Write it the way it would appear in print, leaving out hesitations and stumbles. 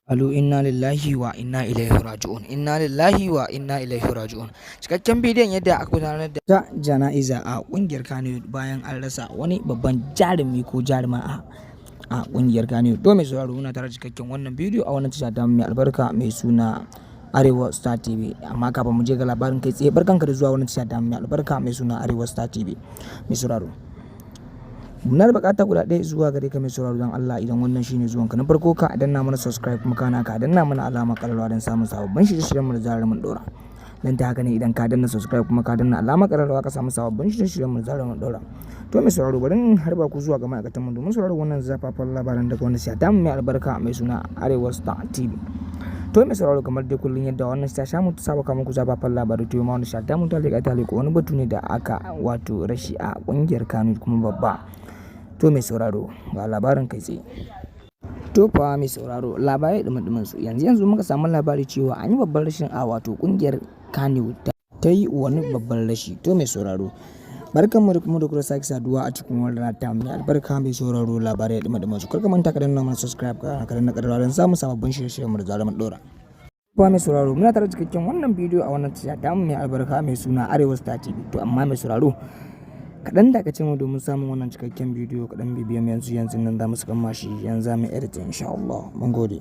Alu inna lillahi wa inna ilaihi raji'un. Inna lillahi wa inna ilaihi raji'un. Cikakken bidiyon yadda aka gudanar da ta jana'iza a kungiyar Kannywood bayan an rasa wani babban jarumi ko jaruma a kungiyar Kannywood. To mai sauraro, muna tare cikakken wannan bidiyo a wannan tasha ta mai albarka mai suna Arewa Star TV. Amma kafin mu je ga labarin kai tsaye, barkanka da zuwa wannan tasha ta mai albarka mai suna Arewa Star TV. Mai sauraro, muna da bukata guda ɗaya zuwa gare ka, mai sauraro. Don Allah, idan wannan shine zuwan ka na farko, ka danna mana subscribe, kuma kana ka danna mana alamar ƙararrawa don samun sababbin shirye-shiryen mu da zarar mun ɗora. Dan ta haka ne, idan ka danna subscribe kuma ka danna alamar ƙararrawa, ka samu sababbin shirye-shiryen mu da zarar mun ɗora. To mai sauraro, bari in harba ku zuwa ga ma'aikatan mu domin sauraro wannan zafafan labaran daga wannan tasha mai albarka mai suna Arewa Star TV. To mai sauraro, kamar dai kullum yadda wannan tasha mu ta saba kawo muku zafafan labarai, to ma wannan tasha mu ta leƙa ta leƙo wani batu ne da aka wato rashi a ƙungiyar Kannywood kuma babba. To mai sauraro, ga labarin kai tsaye. To fa mai sauraro, labarai ɗumi su yanzu yanzu muka samu labari cewa an yi babban rashin a wato ƙungiyar Kannywood ta yi wani babban rashi. To mai sauraro, barkanmu da kuma da kuma sake saduwa a cikin wannan ta mai albarka. Mai sauraro, labarai ɗumi su. Kar ka manta ka danna mana subscribe, ka danna ƙararrawa don samun sababbin shirye-shiryen mu da zarar mun ɗora. Ba mai sauraro, muna tare cikakken wannan bidiyo a wannan tasha ta mai albarka mai suna Arewa Star TV. To amma mai sauraro, kaɗan da ce mu domin samun wannan cikakken bidiyo, kaɗan bibiyan yanzu yanzu nan za mu saka mashi, yanzu za mu edit, insha Allah. Mun gode.